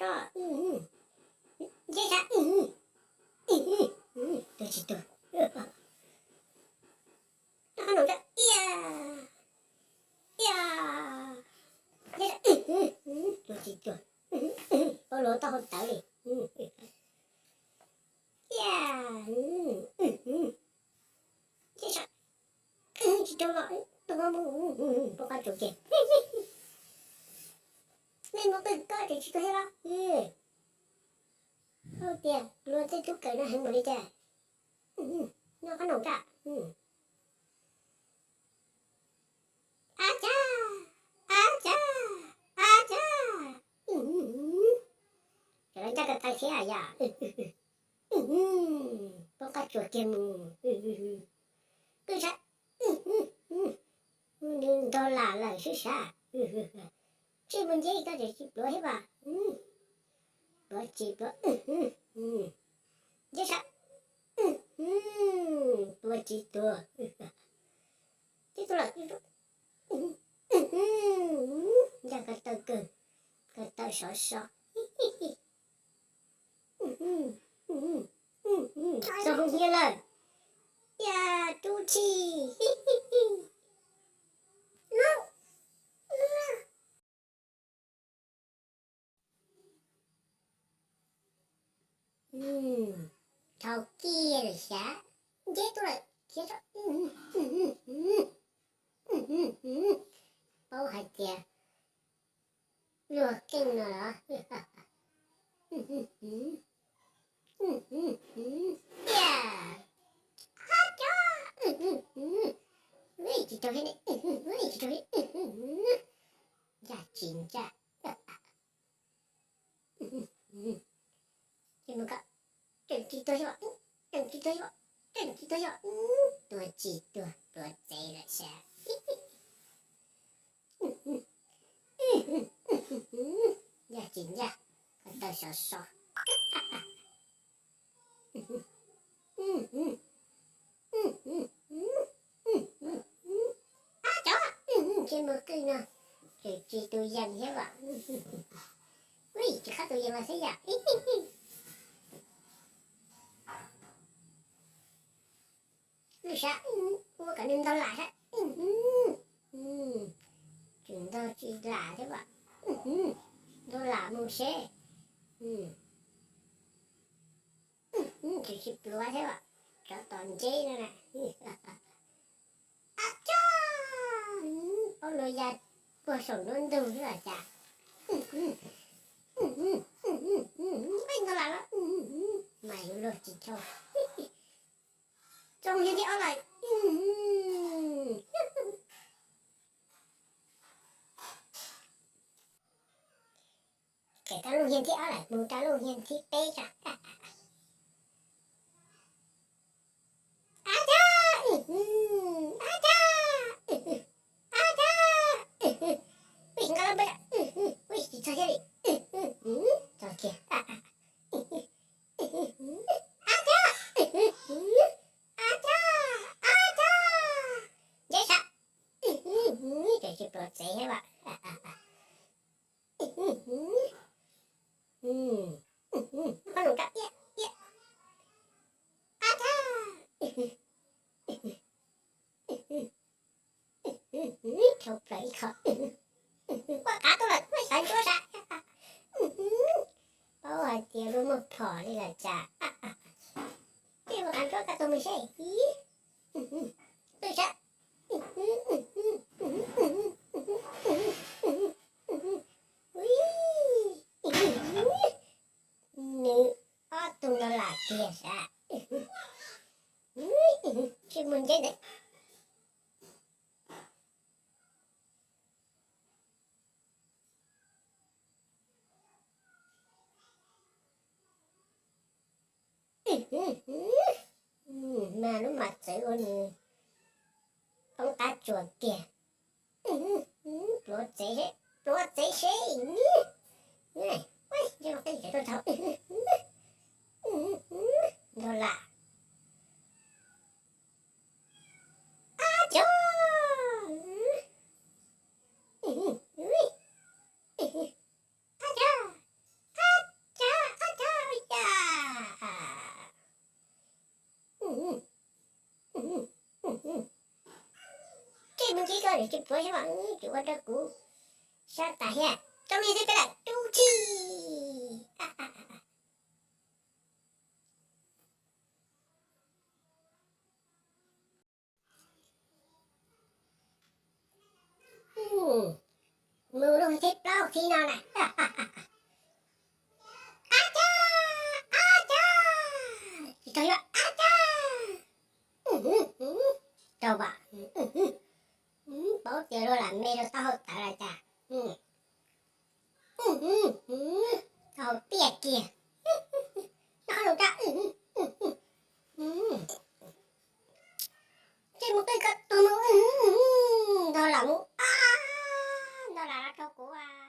Nce sab, tuag tsis tuag. Noj qab noom rau, ia, ia, nce sab, tuag tsis tuag. Paub luag taub hau tawv li. Ia, nce sab, tsis tuag los, tuag mus, poob qab tsuas kiag. Nej mus qw koj tseem tsis tuag thiab los? Hais tias luag tej tub kawm no heev npaum li cas. Noj qab noom rau. A cas, a cas, a cas. Cov no ncaj ko taw thiab yom. Poob qab tsuas kiag mus. Kwj sab, nws ntog lam lawm sib sab. Tsis mus nceb koj tseem tsis pluav thiab vas. Pluav tsis pluav. Nceb sab, tuag tsis tuag. Tib tug lawm, ncaj ko taw kawg, ko taw sov so. Txog hoo hiab lawm. Yam tub tshis. Thaum kiag lawm xyov, nceb tuaj lawm thiab. Paub hais tias luag keej no los. Ab, cov, tsis raug thiab ne, tsis raug thiab. Ncaj tsis ncaj. Ces mus kom, tseem tsis tuag xyov, tseem tsis tuag xyov, tseem tsis tuag xyov, tuag tsis tuag, pluav txev lawm sab. Ncaj tsis ncaj, ko taw sov so. Ab, cov, tsis mus qw no, tseem tsis tus yees thiab vas. Ui, tsis khob tus yees los xwb yom. Lwj sab, ua kom nws ntog lam sab. Tseem ntog tsis lam thiab vas. Ntog lam mus seb. Tseem tsis pluav thiab vas. Tsov tom nceb no na. Ab, cov, paub luag ya puag saum nruab ntug xwb los cas. Ntog lam los, mas yuav luag tsis tshua. Txog hoo hiab thib ob lawm. Kawm tau lub hoo hiab thib ob lawm, mus rau lub hoo hiab thib peb tso. Ab, cov, ab, cov, ab, cov. Ui, nqa lab npawb, ui, tsis txog thiab li. Txog kiag. Ab, cov, ab, cov, ab, cov. Nceb sab, tseem tsis pluav txev thiab vas. Qhov lus rau iab iab. Ab, cov, dhau plaws ib qho. Ua qav tuaj lawm, muab xav ntsuab sab. Paub hais tias luag muaj phom li lawm cas. Peb ua qav ntsuab kaj tus mus seb. Twb sab. Nws ob tug no lam tiag sab. Tsis mus nceb ntawd. Mas lub mam txawv ua nws poob qab tsuas kiag. Pluav txev seb, pluav txev seb. Ntog lam. Ab, cov, ab, cov, ab, Ntsib koj niam tsis puav xyov mas tsis ua rau kuv sab tas thiab. Cov me xwb peb lam rub tsis. Mus lub thib plaub thib no na. Ab tsa, ab tsa, tsis tau yuav ab tsa. Rau vam, paub tias luag lam me rau taub hau tawv lawm cas. Taub hau tiaj kiag. Noj qhob noom rau. Ntsej muag qij koj tuag mus. Ntog lam mus, ntog lam los rau kuv.